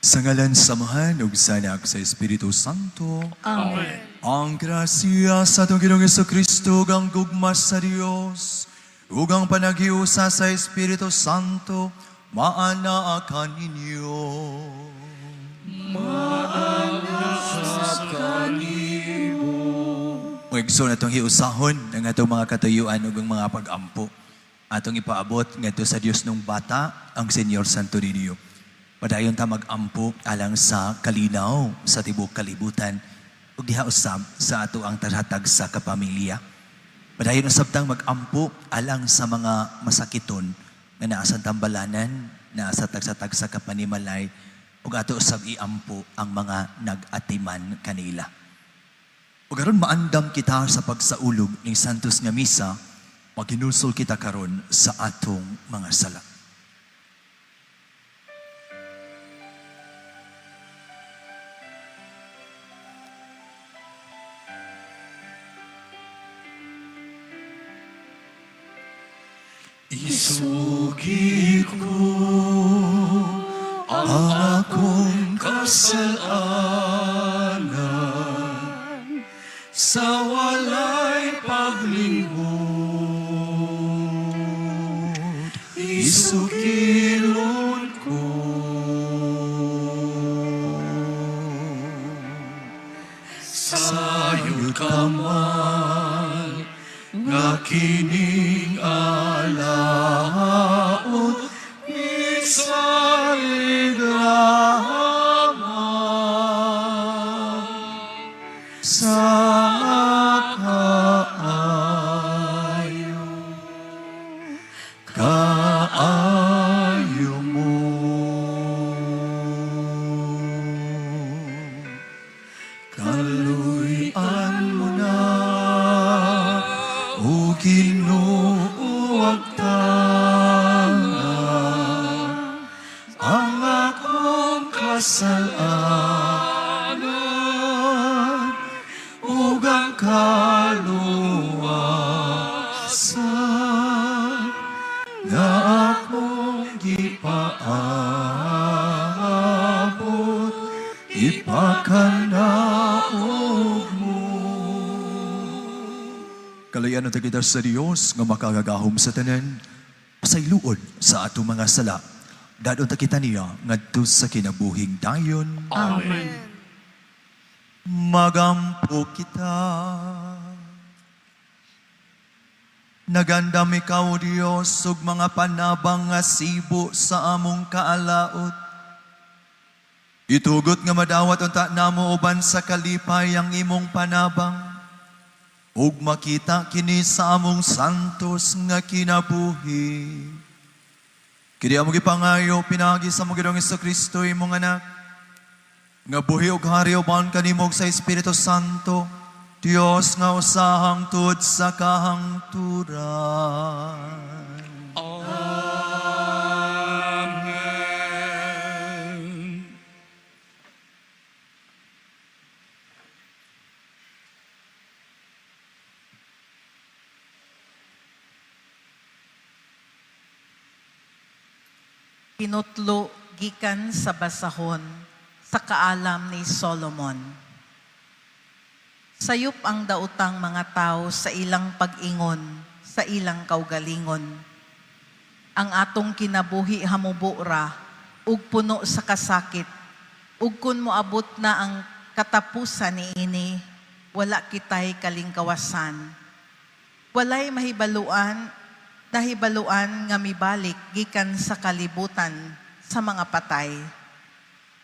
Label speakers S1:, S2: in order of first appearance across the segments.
S1: Sa ngalan sa Amahan ug sa Anak sa Espiritu Santo.
S2: Amen.
S1: Ang grasya sa atong Ginoong Kristo ug ang gugma sa Dios ug ang panaghiusa sa Espiritu Santo maanaa kaninyo. Maana sa kanimo. Igsoon, atong hiusahon ang atong mga katuyuan ug ang mga pag-ampo. Atong ipaabot ngadto sa Dios nung bata ang Señor Santo Niño. Padayon ta mag-ampo alang sa kalinaw sa tibuok kalibutan ug diha usab sa ato ang taratag sa kapamilya. Padayon usab tang mag-ampo alang sa mga masakiton nga naa sa tambalanan, naa sa tagsa-tagsa kapanimalay ug ato usab iampo ang mga nag-atiman kanila. Ug aron maandam kita sa pagsaulog ning Santos nga Misa, maghinulsol kita karon sa atong mga sala. Isugi ko ang akong kasalanan sa walay paglinghod. Isukilon ko sayod ka man nga kining alaot misalig lamang sa kaayo, kaayo mo. Kaluy-an mo na, o Ginoo, agtanga ang akong kasalanan ug ang kaluwasan nga akong gipaabot ipakanaog mo. Kaluy-an unta kita sa Dios nga makagagahom sa tanan, pasayloon sa atong mga sala. Dad-on ta kita niya ngadto sa kinabuhing dayon.
S2: Amen.
S1: Magampo kita. Nagandam ikaw, Dios, ug mga panabang nga sibo sa among kaalaot. Itugot nga madawat unta namo uban sa kalipay ang imong panabang, ug makita kini sa among santos nga kinabuhi. Kini among gipangayo pinaagi sa among Ginoong Kristo, imong anak, nga buhi ug hari uban kanimo ug sa Espiritu Santo, Dios nga usa hangtod sa kahangturan.
S2: Amen.
S3: Pinutlo gikan sa basahon sa kaalam ni Solomon. Sayop ang daotang mga tao sa ilang pag-ingon, sa ilang kaugalingon. Ang atong kinabuhi hamubo ra, ug puno sa kasakit, ug kun moabot na ang katapusan niini, wala kitay kalingkawasan. Walay mahibaluan, nahibaluan nga mibalik gikan sa kalibutan sa mga patay.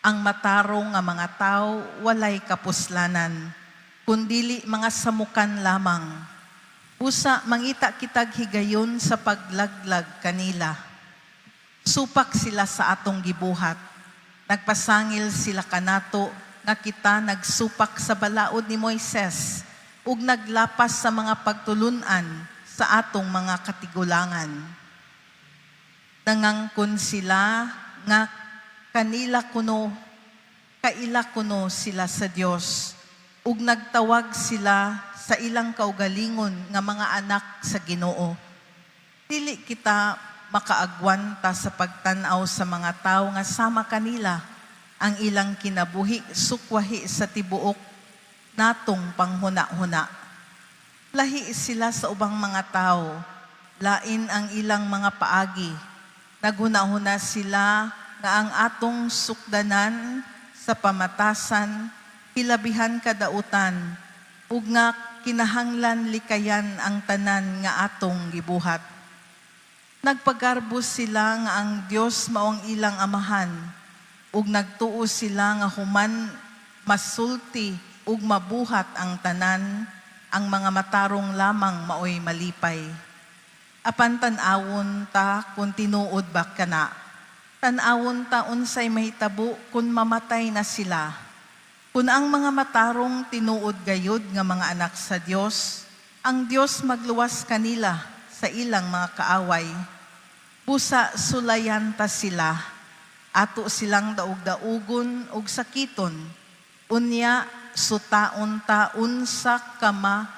S3: Ang matarong nga mga tao walay kapuslanan, kundili mga samukan lamang. Usa mangita kitag higayon sa paglaglag kanila. Supak sila sa atong gibuhat. Nagpasangil sila kanato nga kita nagsupak sa balaod ni Moises ug naglapas sa mga pagtulunan sa atong mga katigulangan. Nangangkon sila nga kanila kuno, kaila kuno sila sa Dios ug nagtawag sila sa ilang kaugalingon nga mga anak sa Ginoo. Dili kita makaagwanta sa pagtan-aw sa mga tawo nga sama kanila. Ang ilang kinabuhi sukwahi sa tibuok natong panghuna-huna. Lahi sila sa ubang mga tao, lain ang ilang mga paagi. Naghuna-huna sila nga ang atong sukdanan sa pamatasan hilabihan kadautan ug nga kinahanglan likayan ang tanan nga atong gibuhat. Nagpagarbo sila nga ang Dios mao ang ilang amahan ug nagtuo sila nga human masulti ug mabuhat ang tanan, ang mga matarong lamang maoy malipay. Apan tan-awon ta kung tinuod ba kana. Tan-awon ta unsay mahitabo kung mamatay na sila. Kung ang mga matarong tinuod gayud nga mga anak sa Dios, ang Dios magluwas kanila sa ilang mga kaaway. Busa sulayan ta sila, ato silang daog-daugon ug sakiton. Unya sutaon ta unsa kama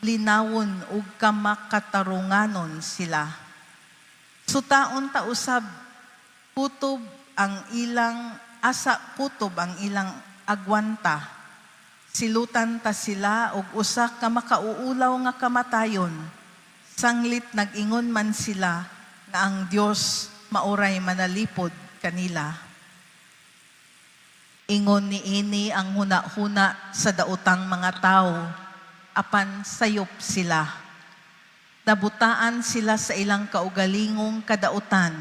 S3: linawon ug kamakatarunganon sila. Sutaon ta usab kutob ang ilang asa kutob ang ilang agwanta. Silutan ta sila og usa ka makauulaw nga kamatayon. Sanglit nag-ingon man sila nga ang Dios maoray manalipod kanila. Ingon niini ang huna-huna sa daotang mga tao, apan sayop sila. Nabutaan sila sa ilang kaugalingong kadautan.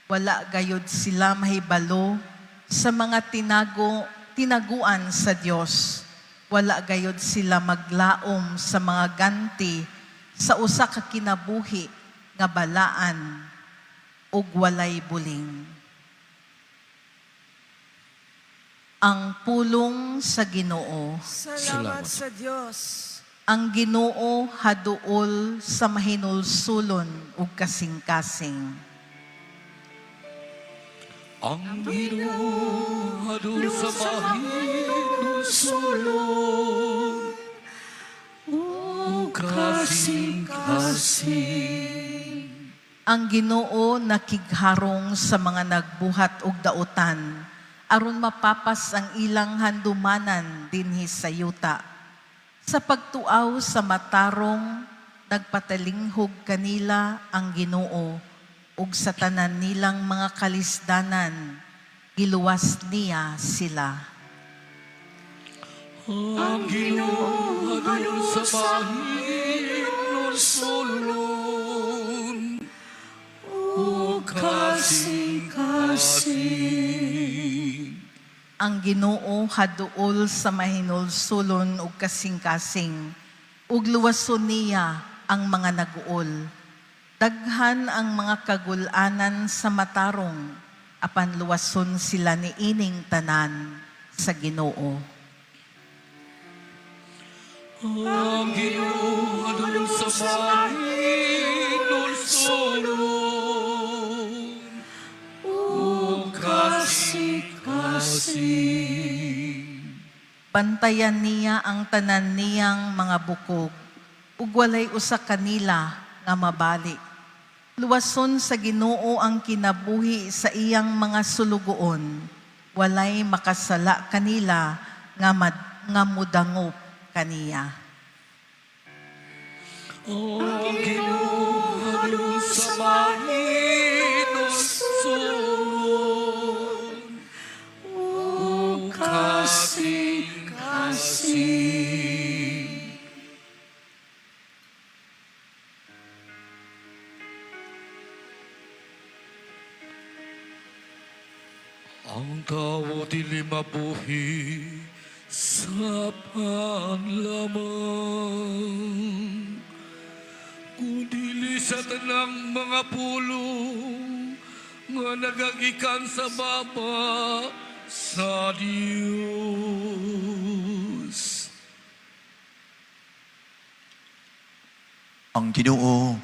S3: Wala gayud sila mahibalo sa mga tinaguan sa Dios. Wala gayud sila maglaom sa mga ganti sa usa ka kinabuhi nga balaan ug walay buling. Ang pulong sa Ginoo.
S2: Salamat sa Dios.
S3: Ang Ginoo haduol sa mahinulsulon ug kasing-kasing.
S4: Ang Ginoo haduol sa mahinulsulon ug kasing-kasing.
S3: Ang Ginoo nakigharong sa mga nagbuhat og dautan aron mapapas ang ilang handumanan dinhi sa yuta. Sa pagtuaw sa matarong, nagpatalinghog kanila ang Ginoo ug sa tanan nilang mga kalisdanan giluwas niya sila.
S4: Ang Ginoo haduol sa mahinulsulon ug kasing-kasing.
S3: Ang Ginoo haduol sa mahinulsulon ug kasing-kasing, ug luwason niya ang mga naguol. Daghan ang mga kagul-anan sa matarong, apan luwason sila niining tanan sa Ginoo.
S4: Ang Ginoo haduol sa mahinulsulon ug kasing-kasing.
S3: Bantayan niya ang tanan niyang mga bukog, ug walay usa kanila nga mabali. Luwason sa Ginoo ang kinabuhi sa iyang mga sulugoon. Walay makasala kanila nga mudangop kaniya.
S4: Ang Ginoo haduol sa mahinulsulon ug kasing-kasing. Ang tao dili mabuhi sa pan lamang, kundili sa tanang mga pulong nga nagagikan sa baba sa Dios.
S1: Ang Ginoo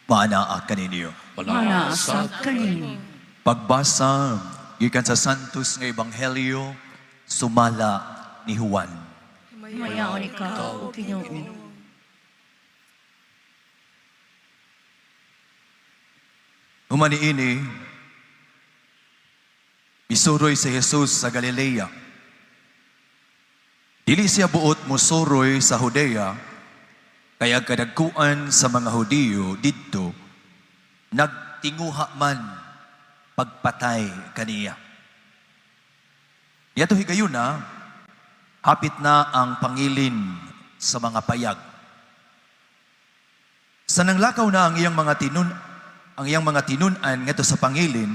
S1: maanaa kaninyo.
S2: Mana sa kaninyo.
S1: Pagbasa gikan sa Santos nga Ebanghelyo sumala ni Juan.
S2: Mayaon ikaw, O Ginoo.
S1: Human niini, Misuroy si Jesus sa Galilea. Dili siya buot musuroy sa Judea, kay ang kadagkuan sa mga Hudiyo didto nagtinguha man pagpatay kaniya. Niadto higayuna, hapit na ang pangilin sa mga payag. Sa nanglakaw na ang iyang mga tinun-an ngadto sa pangilin,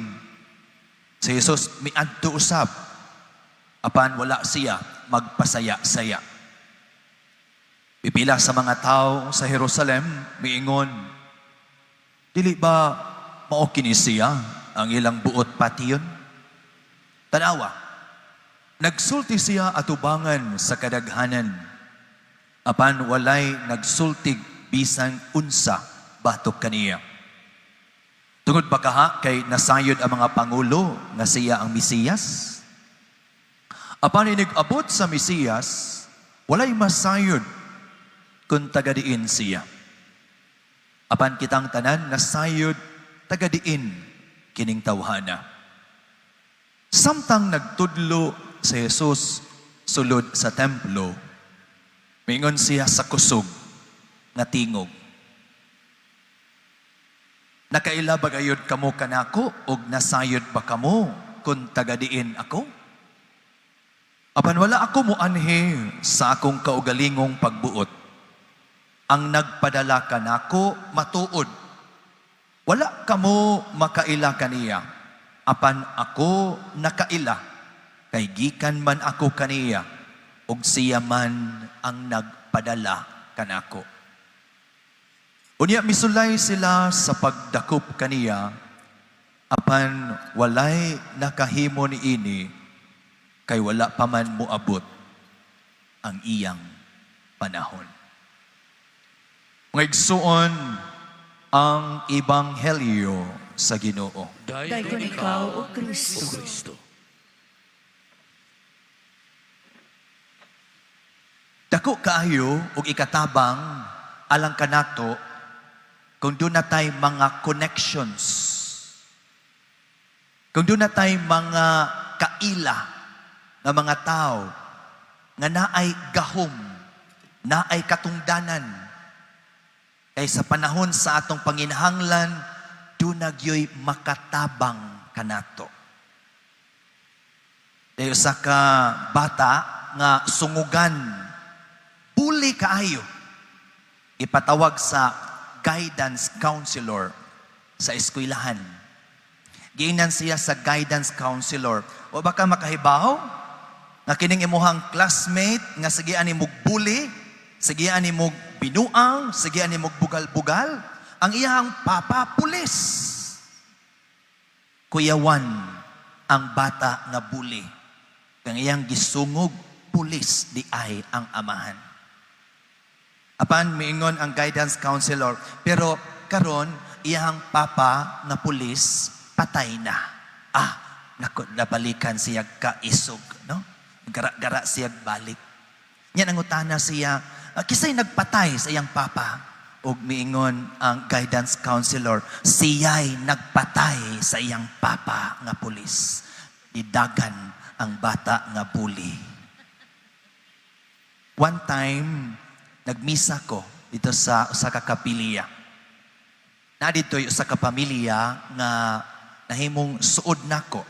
S1: si Jesus miadto usab, apan wala siya magpasaya-saya. Pipila sa mga tao sa Jerusalem miingon, "Dili ba mao kini siya ang ilang buot patyon? Tanawa, nagsulti siya atubangan sa kadaghanan, apan walay nagsultig bisan unsa batok kaniya. Tungod ba kaha kay nasayod ang mga pangulo nga siya ang Mesiyas? Apan inig-abot sa Mesiyas, walay masayod kung taga-diin siya. Apan kitang tanan nasayod taga-diin kining tawhana." Samtang nagtudlo si Jesus sulod sa templo, mingon siya sa kusog nga tingog, "Nakaila ba gayud kamo kanako og nasayod ba kamo kung taga-diin ako? Apan wala ako moanhi sa akong kaugalingong pagbuot. Ang nagpadala kanako matuod. Wala kamo makaila kaniya, apan ako nakaila, kay gikan man ako kaniya, ug siya man ang nagpadala kanako." Unya misulay sila sa pagdakop kaniya, apan walay nakahimo niini, kay wala pa man moabot ang iyang panahon. Mga igsuon, ang Ebanghelyo sa Ginoo.
S2: Daygon ikaw, O Kristo.
S4: O Kristo.
S1: Dako kaayo og ikatabang alang kanato kung duna tay mga connections. Kung duna tay mga kaila nga mga tao nga naay gahom, naay katungdanan. Kay sa panahon sa atong panginahanglan, duna gyoy makatabang kanato. Dayon usa ka bata nga sungugan, bully kaayo, ipatawag sa guidance counselor sa eskwelahan. Giingnan siya sa guidance counselor, "O baka makahibaw nga kining imuhang classmate nga sige ani mog bully, sige ani mog binuang, sige ani mog bugal-bugal, ang iyang papa pulis." Kuyawan ang bata nga bully. Kang iyang gisungog, pulis diay ang amahan. Apan miingon ang guidance counselor, "Pero karon iyang papa nga pulis patay na." Ah, nako, nabalikan siya kaisog, no? Gara-gara siya balik. Nya nangutana siya, "Ah, kisay nagpatay sa iyang papa?" Ug miingon ang guidance counselor, "Siya'y nagpatay sa iyang papa nga pulis." Nidagan ang bata nga bully. One time, nagmisa ko dito sa usa ka kapilya. Na dito usa ka pamilya nga nahimong suod nako.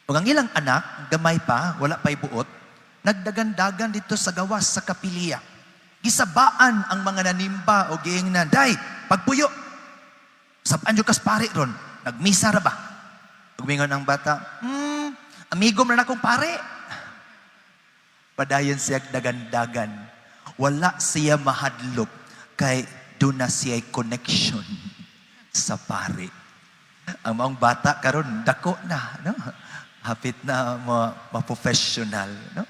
S1: Ug ang ilang anak, gamay pa, wala pa'y buot, nagdagan-dagan dito sa gawas sa kapilya. Gisabaan ang mga nanimba o giingnan, "Day, pagpuyo. Sab-an jud kas pare ron, nagmisa ra ba?" Ug mingon ang bata, "Amigo man akong pare." Padayon siya dagan-dagan. Wala siya mahadlok kay duna siya connection sa pare. Ang maong bata karon dako na, no? Hapit na ma-professional, no?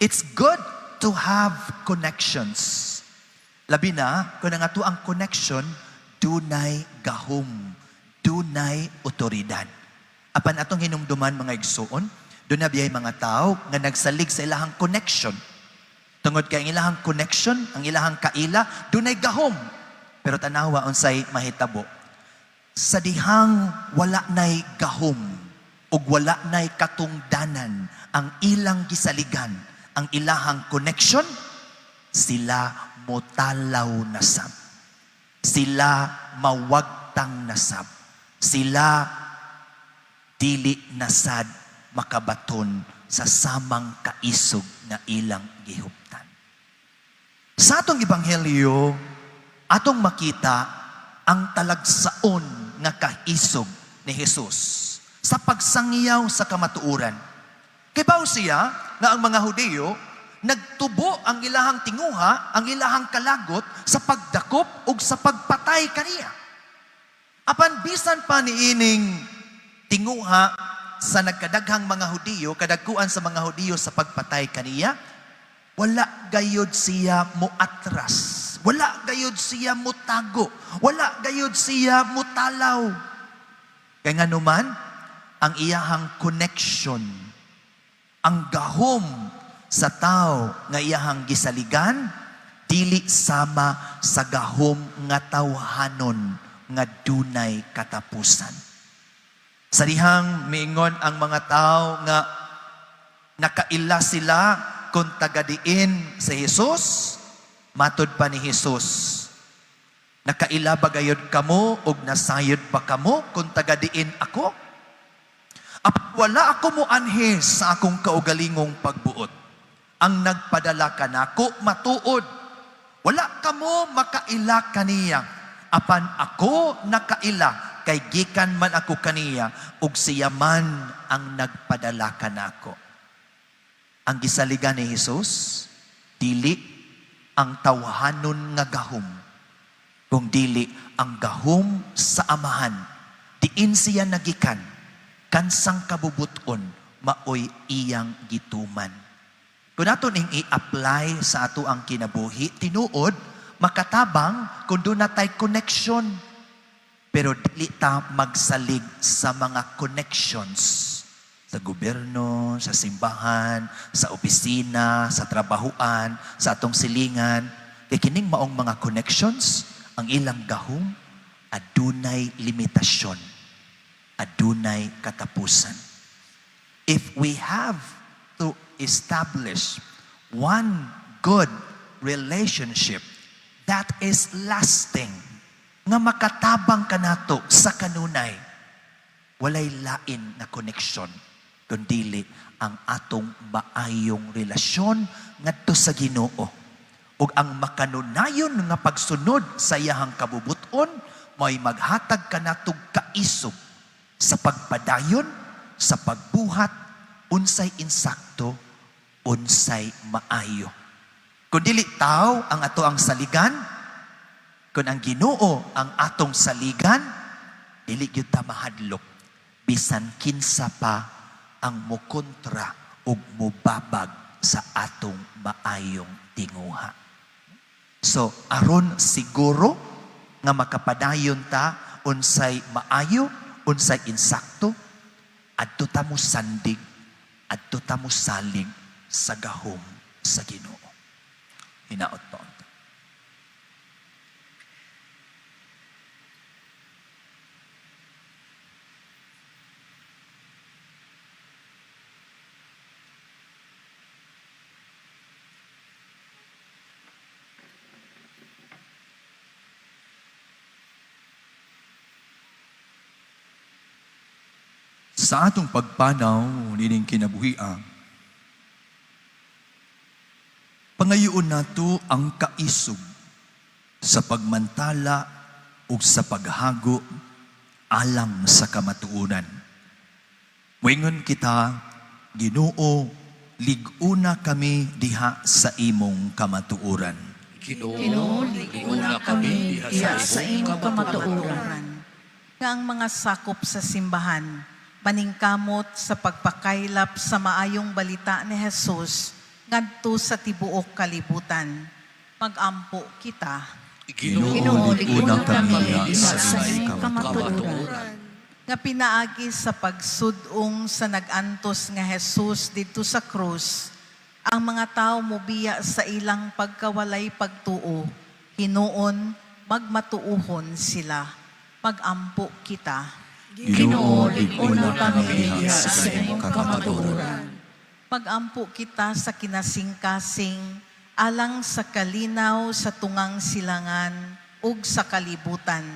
S1: It's good to have connections. Labi na kung ang ato ang connection dunay gahom, dunay otoridad. Apan atong hinumduman, mga igsuon, duna biyay mga tao nga nagsalig sa ilahang connection. Tungod kay ang ilahang connection, ang ilahang kaila, dunay gahom. Pero tanawa unsay mahitabo. Sa dihang wala nay gahom ug Ug wala na'y katungdanan ang ilang gisaligan, ang ilahang connection, sila motalaw na sab. Sila mawagtang na sab. Sila dili na sad makabaton sa samang kaisog nga ilang gihuptan. Sa atong ebanghelyo, atong makita ang talagsaon nga kaisog ni Jesus sa pagsangyaw sa kamatuoran. Kibaw siya nga ang mga Hudiyo nagtubo ang ilahang tinguha, ang ilahang kalagot sa pagdakop ug sa pagpatay kaniya. Apan bisan pa niining tinguha sa nagkadaghang mga Hudiyo, kadagkuan sa mga Hudiyo sa pagpatay kaniya, wala gayod siya muatras. Wala gayod siya mutago. Wala gayod siya mutalaw. Kay nganuman, ang iyahang connection, ang gahom sa tao nga iyahang gisaligan, dili sama sa gahom nga tawhanon nga dunay katapusan. Sa dihang miingon ang mga tao nga nakaila sila kung tagadiin sa Jesus, matod pa ni Jesus, "Nakaila ba gayod kamo og nasayod ba kamo kung tagadiin ako? Apan wala ako moanhi sa akong kaugalingong pagbuot. Ang nagpadala kanako matuod. Wala kamo makaila kaniya. Apan ako nakaila kay gikan man ako kaniya ug siya man ang nagpadala kanako." Ang gisaligan ni Jesus, dili ang tawhanon nga gahom, kung dili ang gahom sa Amahan. Diin siya nagikan, kansang kabubuton, maoy iyang gituman. Kung ato ning i-apply sa ato ang kinabuhi, tinuod, makatabang kung duna tay connection. Pero dili ta magsalig sa mga connections sa gobyerno, sa simbahan, sa opisina, sa trabahuan, sa atong silingan. Kay kining maong mga connections, ang ilang gahom, adunay limitasyon, adunay katapusan. If we have to establish one good relationship that is lasting, nga makatabang kanato sa kanunay, walay lain na connection kundili ang atong maayong relasyon ngadto sa Ginoo ug ang makanunayon nga pagsunod sa iyahang kabubuton, may maghatag kanatog kaisog sa pagpadayon sa pagbuhat unsay insakto, unsay maayo. Kung dili tao ang ato ang saligan, kung ang Ginoo ang atong saligan, dili gyud ta mahadlok bisan kinsa pa ang mokontra ug mobabag sa atong maayong tinguha. So, aron siguro nga makapadayon ta unsay maayo, unsay insakto, adto ta mo sandig, adto ta mo salig sa gahom sa Ginoo. Hinaot pa unta. Sa atong pagpanaw nining kinabuhia, pangayoon nato ang kaisog sa pagmantala ug sa paghago alang sa kamatuoran. Moingon kita, "Ginoo, lig-una kami diha sa imong kamatuoran."
S4: Ginoo,
S2: Ginoo, lig-una kami diha sa imong kamatuoran.
S3: Nga ang mga sakop sa simbahan, maningkamot sa pagpakaylap sa maayong balita ni Jesus ngadto sa tibuok kalibutan. Magampo kita.
S4: Ginoo,
S2: Ginoo,
S1: lig-una
S2: lig-una
S1: kami
S2: kami
S1: diha
S2: diha
S1: sa
S2: sa
S1: imong
S2: imong kamatuoran.
S3: Nga pinaagi sa pagsudong sa nag-antos nga Jesus didto sa krus, ang mga tao mobiya sa ilang pagkawalay pagtuo, hinuon magmatuuhon sila. Magampo kita.
S2: Ginoo, lig-una kami diha sa imong kamatuoran.
S3: Magampo kita sa kinasingkasing alang sa kalinaw sa tungang silangan ug sa kalibutan.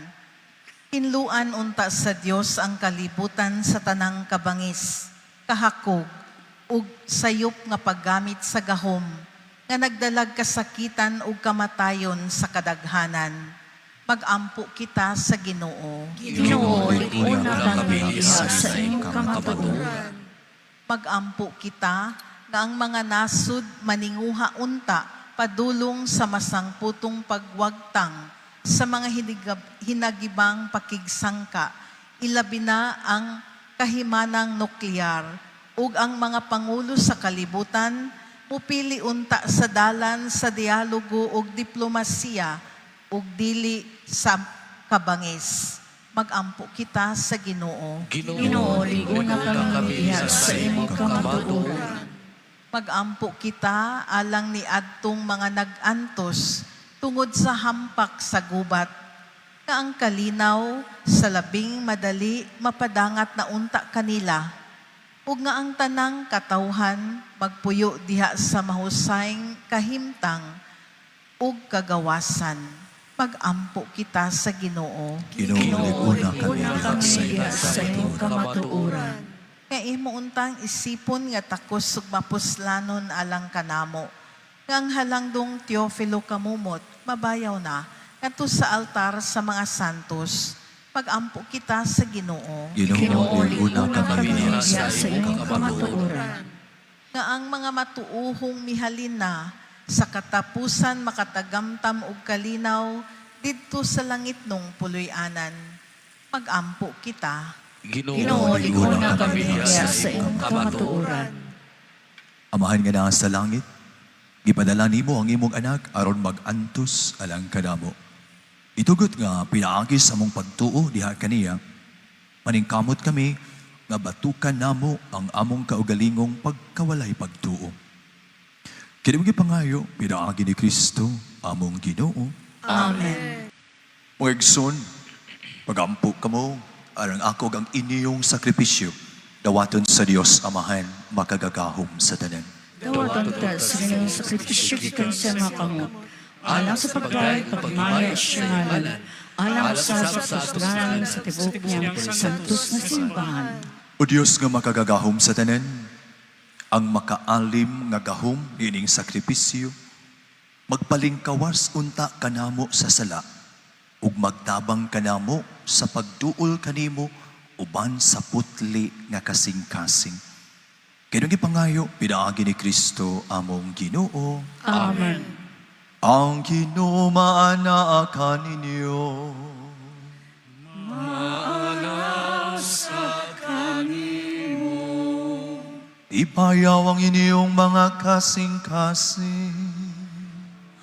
S3: Hinluan unta sa Dios ang kalibutan sa tanang kabangis, kahakog ug sayop nga paggamit sa gahom nga nagdalag kasakitan ug kamatayon sa kadaghanan. Magampo kita sa Ginoo.
S2: Ginoo, lig-una kami diha sa imong kamatuoran.
S3: Magampo kita nga ang mga nasud maninguha unta padulong sa masangputong pagwagtang sa mga hinagibang pakigsangka, ilabi na ang kahimanang nuklear, ug ang mga pangulo sa kalibutan mupili unta sa dalan sa dialogo ug diplomasiya ug dili sa kabangis. Magampo kita sa Ginoo.
S2: Ginoo, lig-una kami diha sa imong kamatuoran.
S3: Magampo kita alang ni adtong mga nag-antos tungod sa hampak sa gubat, nga ang kalinaw sa labing madali mapadangat na unta kanila, ug nga ang tanang katawhan magpuyo diha sa mahusayng kahimtang ug kagawasan. Magampo kita sa Ginoo.
S1: Ginoo, lig-una kami
S2: Lig-una
S1: diha sa
S2: kami
S1: imong
S2: diha sa imong
S1: kamatuoran.
S2: kamatuoran.
S3: Nga imo untang isipon nga takos ug mapuslanon alang kanamo. Nga ang halangdong Teofilo kamumot, mabayaw na ngadto sa altar sa mga santos. Pagampo kita sa Ginoo.
S1: Ginoo, lig-una kami diha
S2: Diha
S1: sa imong kamatuoran.
S3: Nga ang mga matuuhong mihalin na sa katapusan makatagamtam og kalinaw didto sa langit nung puloy-anan. Magampo kita.
S2: Ginoo, lig-una kami diha sa imong kamatuoran.
S1: Amahan nga naa sa langit, gipadala nimo ang imong anak aron mag-antos alang kanamo. Itugot nga pinaagi sa among pagtuo diha kaniya, maningkamot kami nga batukan namo ang among kaugalingong pagkawalay pagtuo. Kini pangayo, pinaagi ni Kristo, among Ginoo.
S3: Amen.
S1: Mga igsoon, pagampo kamo, aron ako ang inyong sakripisyo, dawaton sa Dios Amahan, makagagahom sa tanan.
S2: Dawaton ta sa Ginoong sakripisyo gikan sa mga kamot, alang sa pagdayeg paghimaya sa iyang ngalan, alang sa sa sa tibuok niyang santos na simbahan.
S1: O Dios nga makagagahom sa tanan, ang makaalim nga gahom niining sakripisyo, magpalingkawas unta kanamo sa sala, ug magtabang kanamo sa pagduol kanimo uban sa putli nga kasing-kasing. Kini pangayo, pinaagi ni Kristo among Ginoo.
S2: Amen.
S1: Ang Ginoo maanaa kaninyo. Ipayaw ang inyong mga kasing-kasing.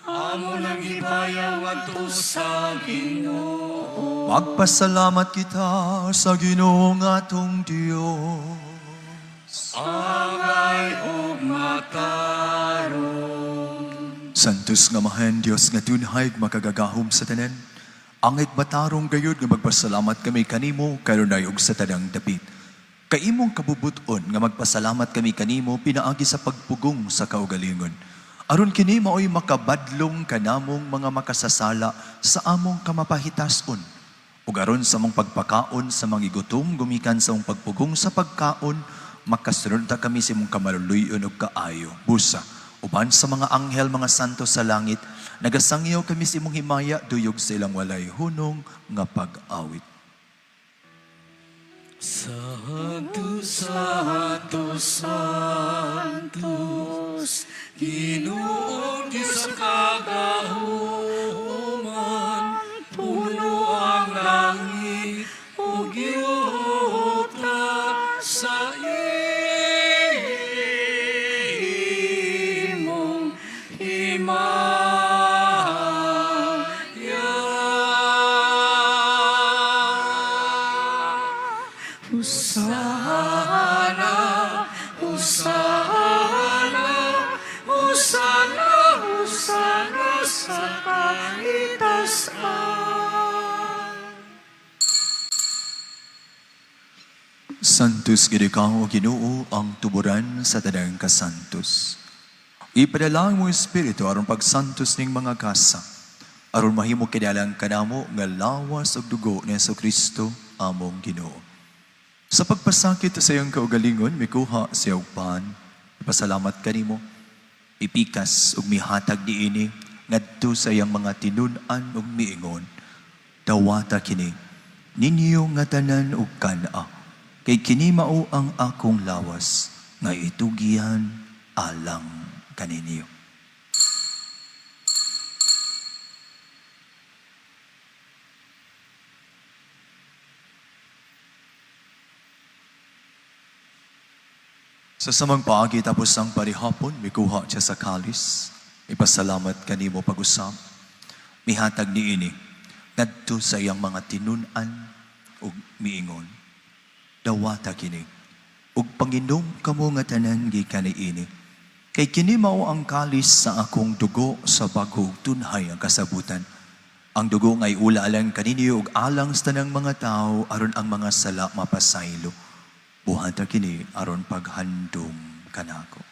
S4: Amo nang ibayaw ngadto sa Ginoo.
S1: Magpasalamat kita sa Ginoo nga atong Dios.
S4: Angay ug matarong.
S1: Santos nga Amahan, Dios nga tunhay makagagahom sa tanan. Angay matarong gayud nga magpasalamat kami kanimo kanunay ug sa tanang dapit. Kay imong kabubuton nga magpasalamat kami kanimo pinaagi sa pagpugong sa kaugalingon. Aron kini maoy makabadlong kanamong mga makasasala sa among kamapahitason. Ug aron sa among pagpakaon sa mga gutom gumikan sa among pagpugong sa pagkaon, makasunod ta kami sa imong kamaluluy-on ug kaayo. Busa, uban sa mga anghel, mga santo sa langit, nagasangyaw kami sa imong himaya, duyog sa ilang walay hunong nga pag-awit.
S4: Santo, Santo, Santos, Ginoong Diyos sa kagahuman, puno ang langit ug yuta sa imong himaya. Hosana, Hosana, Hosana.
S1: Santos gid ikaw, O Ginoo, ang tuburan sa tanang kasantos. Ipadala ang imong Espiritu aron pagsantos ning mga gasa, aron mahimo kini alang kanamo nga lawas ug dugo ni Hesus Kristo among Ginoo. Sa pagpasakit sa iyang kaugalingon, mikuha siya og pan. Ipasalamat kanimo, ipikas ug mihatag niini ngadto sa iyang mga tinun-an ug miingon: "Dawata kini ninyo nga tanan ug kan-a, kay kini mao ang akong lawas nga itugyan alang kaninyo." Sa samang paagi, tapos ang parihapon, mikuha siya sa kalis, ipasalamat kanimo pag-usab, mihatag niini ngadto sa iyang mga tinun-an ug miingon: "Dawata kini ug panginom kamo nga tanan gikan niini, kay kini mao ang kalis sa akong dugo sa bag-o ug tunhay ang kasabutan. Ang dugo nga iula alang kaninyo ug alang sa tanang mga tawo aron ang mga sala mapasaylo. Buhata kini aron paghandom kanako."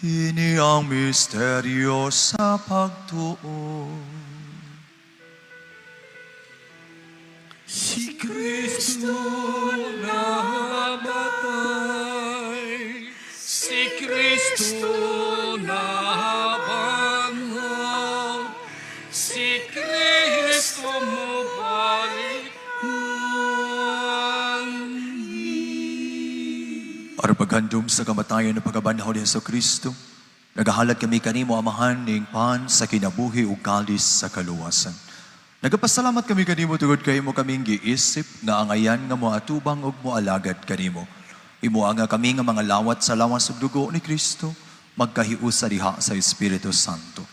S1: Kini ang misteryo sa pagtuo.
S4: Si Kristo namatay, si Kristo nabanhaw, si Kristo mobalik uanhi.
S1: Aron paghandom sa kamatayon ug pagkabanhaw ni Hesus Kristo, nagahalad kami kanimo, Amahan, ning pan sa kinabuhi ug kalis sa kaluwasan. Nagapasalamat kami kanimo tungod kay imo kaming giisip nga angayan nga moatubang ug moalagad kanimo. Himoa nga kami nga mga lawat sa lawas ug dugo ni Kristo magkahiusa diha sa Espiritu Santo.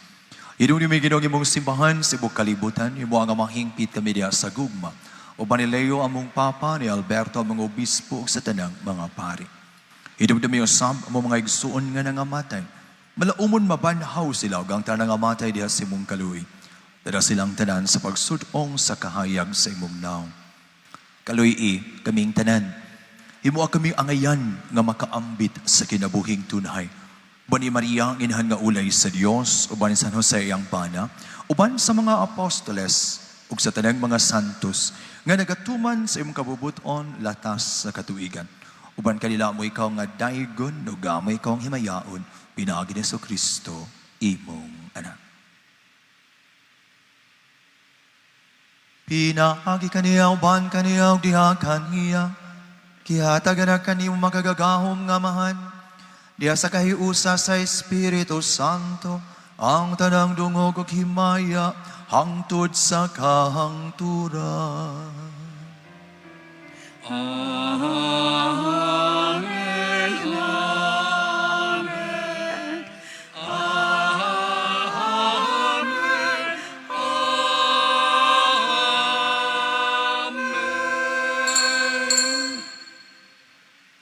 S1: Hinumdumi, Ginoo, imong simbahan sa tibuok kalibutan, himoa nga mahingpit kami diha sa gugma. Uban ni Leo among Papa, ni Alberto among Obispo ug sa tanang mga pari. Hinumdumi usab among mga igsuon nga nangamatay. Malaumon mabanhaw sila ug ang tanang nangamatay diha sa imong kaluoy. Dala silang tanan sa pagsud-ong sa kahayag sa imong nawong. Kaluy-i kaming tanan. Himoa kami angayan nga makaambit sa kinabuhing tunhay. Uban ni Maria ang inahan nga ulay sa Dios, uban ni San Jose ang bana, uban sa mga apostoles, ug sa tanang mga santos, nga nagatuman sa imong kabubuton latas sa katuigan. Uban kanila amo ikaw nga daygon, ug amo ikaw ang himayaon, pinaagi ni Kristo, imong anak. Pinaagi kaniya, uban kaniya, ug diha kaniya, gihatagan na kanimo makagagahom nga Amahan, diha sa kahiusa sa Espiritu Santo, ang tanang dungog ug himaya hangtod sa kahangturan.
S4: Amen. Amen. Amen. Amen.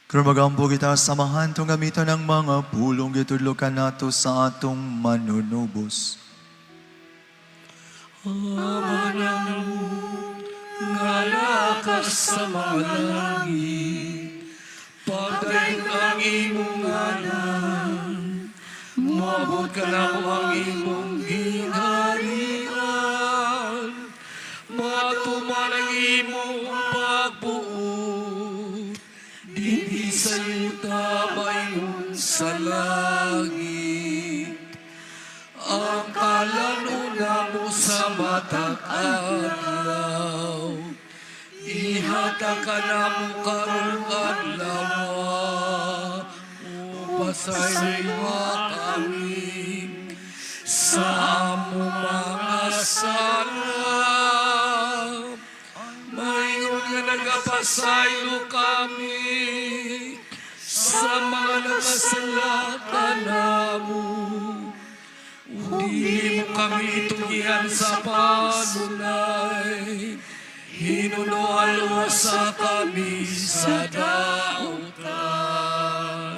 S1: Karon magampo kita sa Amahan atong gamiton ang mga pulong gitudlo kanato sa atong manunubos.
S4: Ama namon nga naa ka sa mga langit, pagdayon ang imong ngalan, moabot kanamo ang imong gingharian, matuman ang imong pagbuot, dinhi sa yuta maingon sa langit. Ang kalan-on namo sa matag adlaw, ihatag kanamo karong adlaw, pasayloa kami sa among mga sala, maingon nga nagapasaylo kami sa mga nakasala kanamo. Dili mo kami itugian sa panulay, hinunoa luwasa kami sa dautan.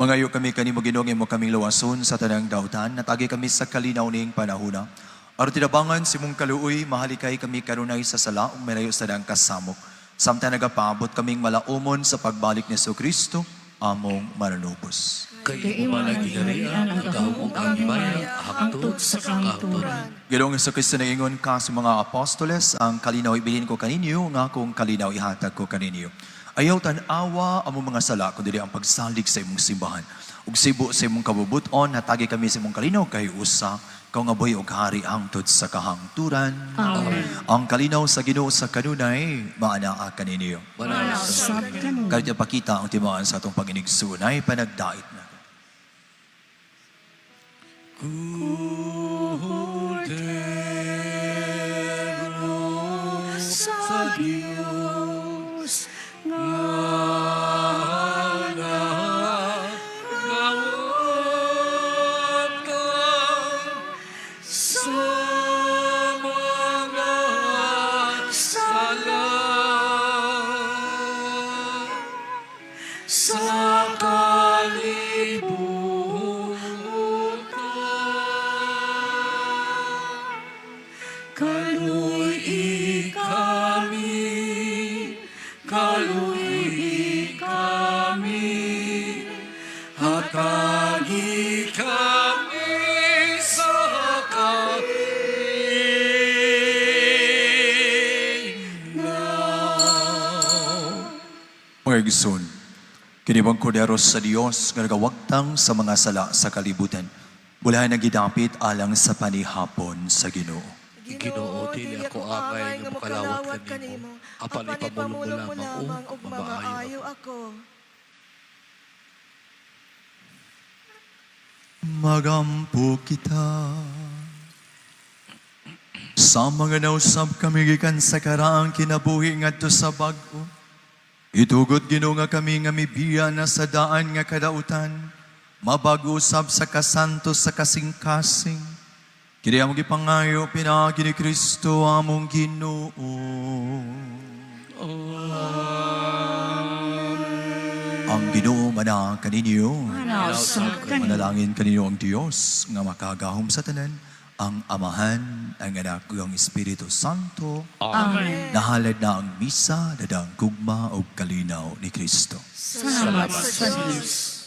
S1: Mangayo kami kanimo, Ginoo, nga imo kaming luwason sa tanang dautan, hatagi kami sa kalinaw ning panahuna. Aron tinabangan sa imong kaluoy, mahalikay kami kanunay sa sala ug malayo sa tanang kasamok, samtang nagapaabot kaming malaumon sa pagbalik ni Kristo, among Manunubos.
S4: Kay imo man ang gingharian, ang gahom ug ang himaya, hangtod sa kahangturan.
S1: Ginoong Kristo, nag-ingon ka sa mga apostoles, "Ang kalinaw ibilin ko kaninyo, nga akong kalinaw ihatag ko kaninyo. Ayaw tan-awa ang mga sala, kundi ang pagsalig sa imong simbahan. Ug sibo sa imong kabubuton, hatagi kami sa imong kalinaw kay usa, ikaw nga buhi ug hari hangtod sa kahangturan."
S2: Amen.
S1: Ang kalinaw sa Ginoo sa kanunay maanaa kaninyo.
S4: Manaa
S2: Usab kanunay.
S1: Kahit ipakita ang timaan sa atong panginigsuonay, panagdait na.
S4: Kordero
S2: Sa Diyos nga
S4: nagawatang sa mga sala sa kalibutan. Kalui kami, kalui kami, hatagi kami sa kalinaw.
S1: Mga igsoon, kini ang kordero sa Dios nga nagawagtang sa mga sala sa kalibutan. Wala nang gidapit alang sa panihapon sa Ginoo.
S4: Ginoo, dili ako angay nga makalawat kanimo, apan ipamulong mo lamang
S5: ug
S4: ug mamaayo
S5: mamaayo ako.
S1: Magampo kita. Sa mga nausab kami gikan sa karaang kinabuhi ngadto sa bag-o. Itugot, Ginoo, nga kami nga mibiya na sa daan nga kadautan, mabago usab sa kasanto sa kasing-kasing. Kini among gipangayo pinaagi ni Kristo among Ginoo. Ang Ginoo manaa kaninyo.
S2: Manaa usab kanunay.
S1: Manalangin kaninyo ang Dios nga makagahom sa tanan, ang Amahan, ang Anak ug ang Espiritu Santo.
S2: Amen.
S1: Nahalad na ang misa, dadang gugma ug kalinaw ni Kristo.
S2: Salamat sa Diyos.